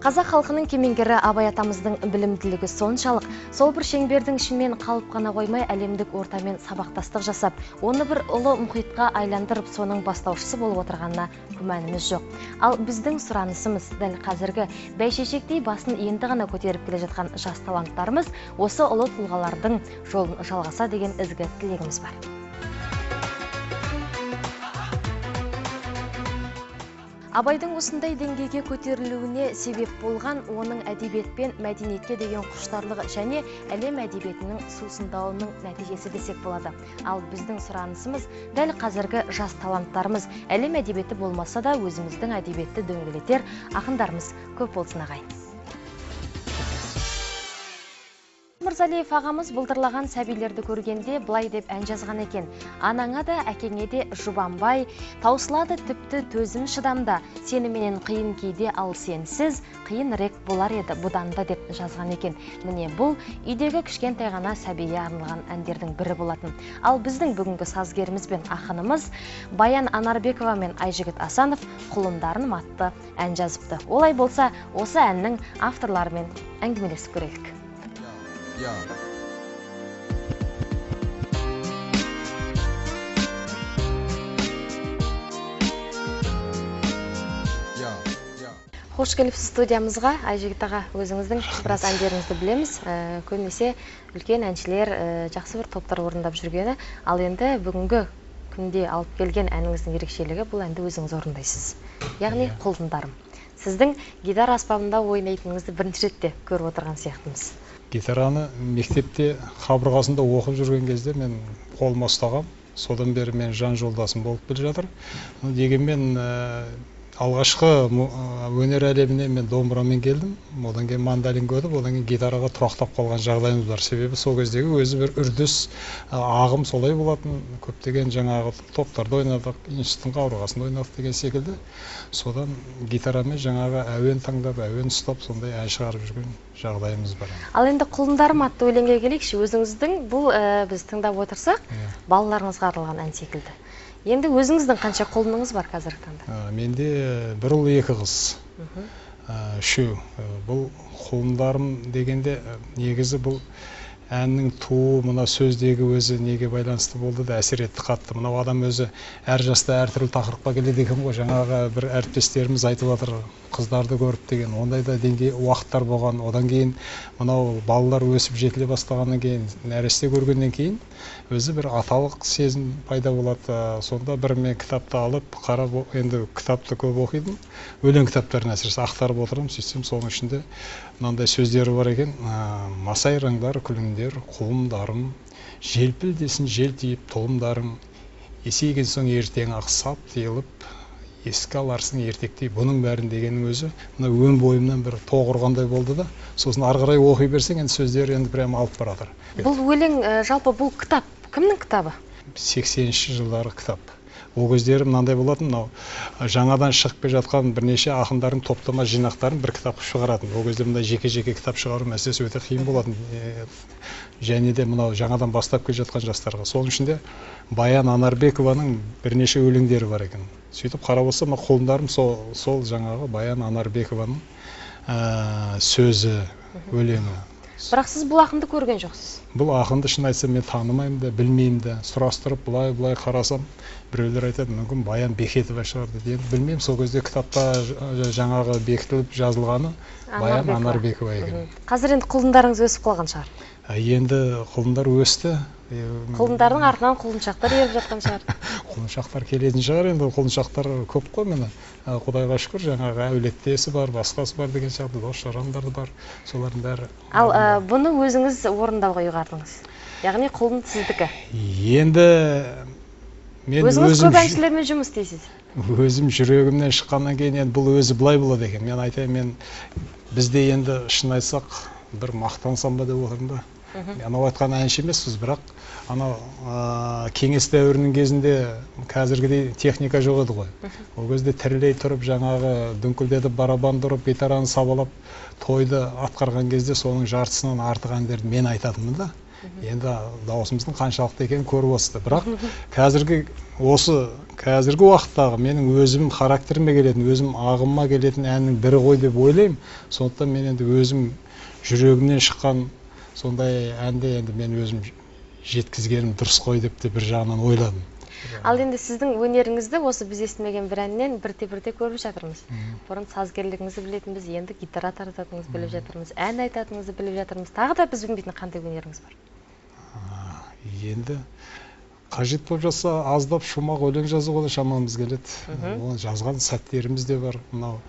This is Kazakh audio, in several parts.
Қазақ халқының кемеңгері Абай атамыздың білімділігі соншалық, сол бір шеңбердің ішімен қалып қана қоймай, әлемдік ортамен сабақтастық жасап, оны бір ұлы мұхитқа айландырып, соның бастаушысы болып отырғанына күмәніміз жоқ. Ал біздің сұранысымыз дәл қазіргі бәйшешектей басын енді ғана көтеріп келе жатқан жас таланттарымыз осы ұлы тұлғалардың жолын жалғаса деген ізгі тілегіміз бар. Абайдың осындай деңгейге көтерілуіне себеп болған оның әдебиет пен мәдениетке деген құштарлығы және әлем әдебиетінің сусындауының нәтижесі десек болады. Ал біздің сұранысымыз дәл қазіргі жас таланттарымыз әлем әдебиеті болмаса да өзіміздің әдебиетті дөңгелетер ақындарымыз көп болсын ағайын. Мырзалиев ағамыз былдырлаған сәбилерді көргенде былай деп ән жазған екен. Анаңа да, әкеңе де жұбанбай, таусылады тіпті төзім шыдамда, сеніменен қиын кейде, ал сенсіз қиынырек болар еді бұдан да деп жазған екен. Міне бұл үйдегі кішкентай ғана сәбиге арналған әндердің бірі болатын. Ал біздің бүгінгі сазгеріміз бен ақынымыз Баян Анарбекова мен Айжігіт Асанов Құлындарым атты ән жазыпты. Олай болса, осы әннің авторларымен әңгімелесіп көрелік. Қош келіпсіз студиямызға, Айжігіт аға, өзіңіздің біраз әндеріңізді білеміз. Көбінесе үлкен әншілер, жақсы бір топтар орындап жүргені. Ал енді бүгінгі күнде алып келген әніңіздің ерекшелігі бұл әнді өзіңіз орындайсыз. Яғни Құлындарым. Сіздің гитара аспабында ойнайтыныңызды бірінші ретте көріп отырған сияқтымыз. Гитараны мектепте қабырғасында оқып жүрген кезде мен қолыма ұстағам. Содан бері мен жан жолдасым болып келе жатыр. Дегенмен алғашқы өнер әлеміне мен домбырамен келдім. Одан кейін мандолинге өтіп, одан кейін гитараға тұрақтап қалған жағдайымыз бар. Себебі сол кездегі өзі бір үрдіс, ағым солай болатын. Көптеген жаңағы топтарда ойнадық, институттың қабырғасында ойнадық деген секілді. Содан гитарамен жаңағы әуен таңдап, әуен ұстап, сондай ән шығарып жүрген жағдайымыз бар. Ал енді Құлындарым атты өлеңге келейікші. Өзіңіздің бұл біз тыңдап отырсақ, балаларыңызға арналған ән секілді. Енді өзіңіздің қанша құлыныңыз бар қазіргі таңда? Менде бір ұл, екі қыз. Үшеу. Бұл құлындарым дегенде негізі бұл әннің туу, мына сөздегі өзі неге байланысты болды да әсер етті қатты. Мынау адам өзі әр жаста әртүрлі тақырыпқа келеді екен ғой. Жаңағы бір әріптестеріміз айтып жатыр, қыздарды көріп деген, ондай да деңгей уақыттар болған. Одан кейін мынау балалар өсіп жетіле бастағаннан кейін, нәресте көргеннен кейін өзі бір аталық сезім пайда болады. Сонда бір мен кітапты алып, қарап, енді кітапты көп оқидым. Өлең кітаптарын әсіресе ақтарып отырамын, сөйтсем соның ішінде мынандай сөздері бар екен. Масайраңдар, күліңдер, құлындарым, желпілдесін жел тиіп тұлымдарың, есейген соң ертең ақ сап тиылып, еске аларсың ертектей бұның бәрін дегеннің өзі мына өн бойымнан бір тоқ ұрғандай болды да. Сосын ары қарай оқи берсең, енді сөздері енді прямо алып баратыр. Бұл өлең, жалпы бұл кітап кімнің кітабы? 80-ші жылдары кітап. Ол кездері мынандай болатын, мынау жаңадан шығып келе жатқан бірнеше ақындардың топтама жинақтарын бір кітап шығаратын. Ол кезде мындай жеке-жеке кітап шығару мәселесі өте қиын болатын. Және де мынау жаңадан бастап келе жатқан жастарға. Соның ішінде Баян Анарбекованың бірнеше өлеңдері бар екен. Сөйтіп қарап отырсам, мына Құлындарым сол жаңағы Баян Анарбекованың сөзі, өлеңі. Бірақ сіз бұл ақынды көрген жоқсыз? Бұл ақынды шын айтсам мен танымаймын да, білмеймін де. Сұрастырып былай-былай қарасам, біреулер айтады, мүмкін Баян Бекетова шығар дейді. Енді білмеймін, сол кезде кітапта жаңағы бекітіліп жазылғаны Баян Анарбекова екен. Қазір енді құлындарыңыз өсіп қалған шығар? Енді құлындар өсті. Құлындардың артынан құлыншақтар еріп жатқан шығар. Құлыншақтар келетін шығар, енді құлыншақтар көп қой міне. Құдайға шүкір, жаңағы әулеттесі бар, басқасы бар деген сияқты, дос жарандар бар, солардың бәрі. Ал бұны өзіңіз орындауға ұйғардыңыз? Яғни құлын сіздікі? Енді мен өзіңіз көп әншілермен жұмыс істейсіз? Өзім жүрегімнен шыққаннан кейін енді бұл өзі былай болады екен. Мен айтайын, мен бізде енді шын айтсақ, бір мақтансам ба деп отырмын да. Анау айтқан әнші емеспіз, бірақ анау кеңес дәуірінің кезінде қазіргідей техника жоқ еді ғой. Ол кезде тірілей тұрып, жаңағы дүңкілдетіп барабанды ұрып, гитараны сабалап тойды атқарған кезде соның жартысынан артық әндерді мен айтатынмын да. Енді дауысымыздың қаншалықты екенін көріп отырсыздар. Бірақ қазіргі уақыттағы менің өзім характеріме келетін, өзім ағымыма келетін әннің бірі ғой деп ойлаймын. Сондықтан мен енді өзім жүрегімнен шыққан сондай әнді енді мен өзім жеткізгенім дұрыс қой деп те бір жағынан ойладым. Ал енді сіздің өнеріңізді осы біз естімеген бір әннен бірте-бірте көріп жатырмыз. Бұрын сазгерлігіңізді білетінбіз, енді гитара тартатыныңызды біліп жатырмыз, ән айтатыныңызды біліп жатырмыз. Тағы да біз білмейтін қандай өнеріңіз бар? Енді қажет болып жатса, аздап шумақ өлең жазуға да шамамыз келеді. Оны жазған сәттеріміз де бар. Мынау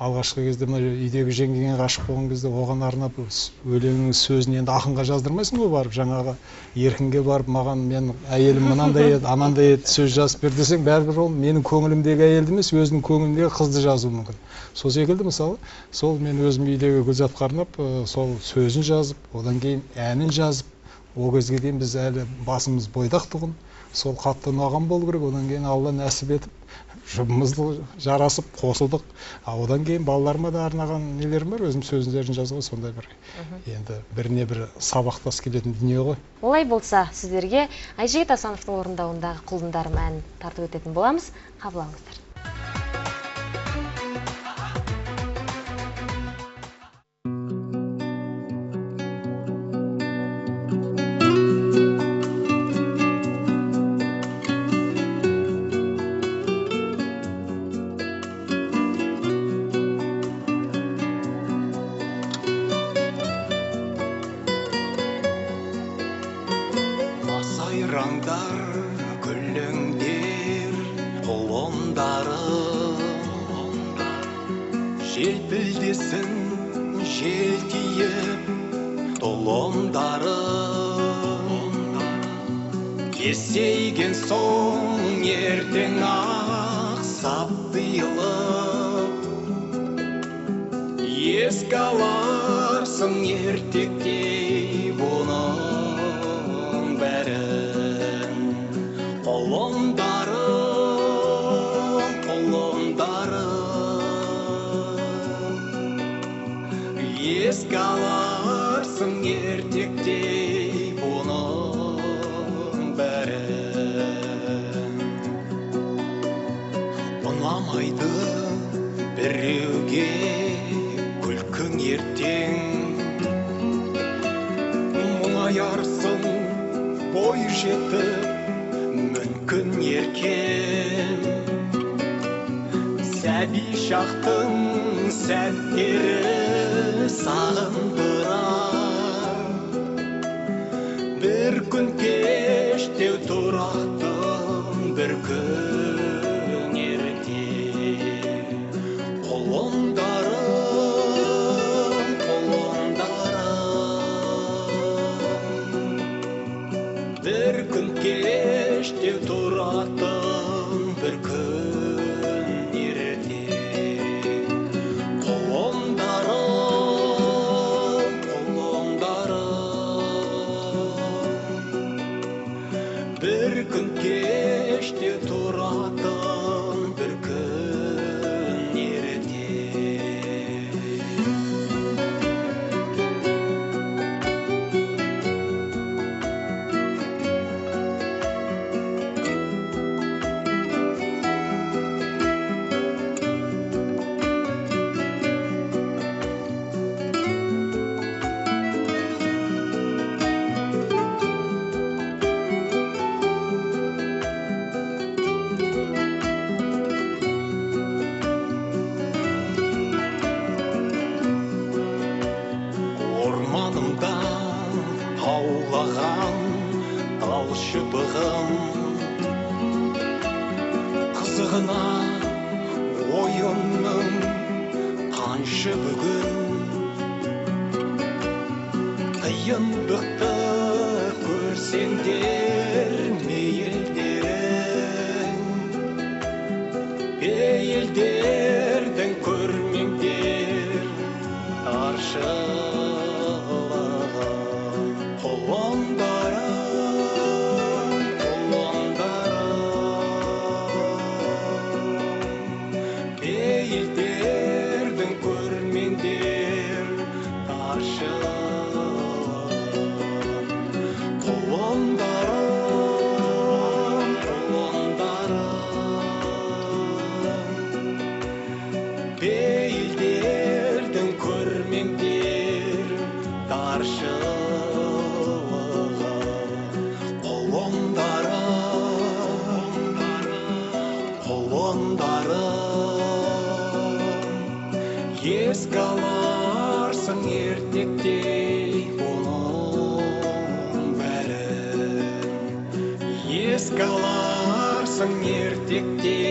алғашқы кезде мына үйдегі жеңгеңе ғашық болған кезде оған арнап өлеңнің сөзін енді ақынға жаздырмайсың ғой, барып жаңағы Еркінге барып маған мен әйелім мынандай еді, анандай еді сөз жазып бер десең, бәрібір ол менің көңілімдегі әйелді емес, өзінің көңіліндегі қызды жазуы мүмкін. Сол секілді мысалы, сол мен өзім үйдегі Гүлзатқа арнап сол сөзін жазып, одан кейін әнін жазып, ол кезге дейін біз әлі басымыз бойдақ тұғын, сол қатты ұнаған болу керек. Одан кейін Алла нәсіп етіп жұбымызды жарасып қосылдық. Одан кейін балаларыма да арнаған нелерім бар, өзім сөздерін жазған сондай бір енді біріне бір сабақтас келетін дүние ғой. Олай болса, сіздерге Айжігіт Асановтың орындауындағы Құлындарым әнін тартып өтетін боламыз. Қабыл алыңыздар. Күліңдер құлындарым, желпілдесін жел тиіп тұлымдарым. Есейген соң ертең ақ сап тыйылып, еске аларсың ертектей бұның бәрін. Құлындарым, құлындарым, еске аларсың ертектей бұның бәрін. Ұнамайды біреуге күлкің ертең, мұңаярсың бой жетіп мүмкін еркем. Сәби шақтың сәттері сағындырар, бір күн кештеу тұратын бір күн ертең. Құлындарым, құлындарым, бір күн кештеу тұратын бір күн ертең. Құлындарым, құлындарым, бір күн кештеу тұратын бір күн ертең. Орманымда таулаған тал шыбығым, қызығына ойынның қаншы бүгін. Қиындықты көрсеңдер мейілдерің, пейілдердің көрмеңдер таршылығын. жылығы құлындарым, құлындарым. Еске аларсың ертектей бұның бәрін, еске аларсың ертектей.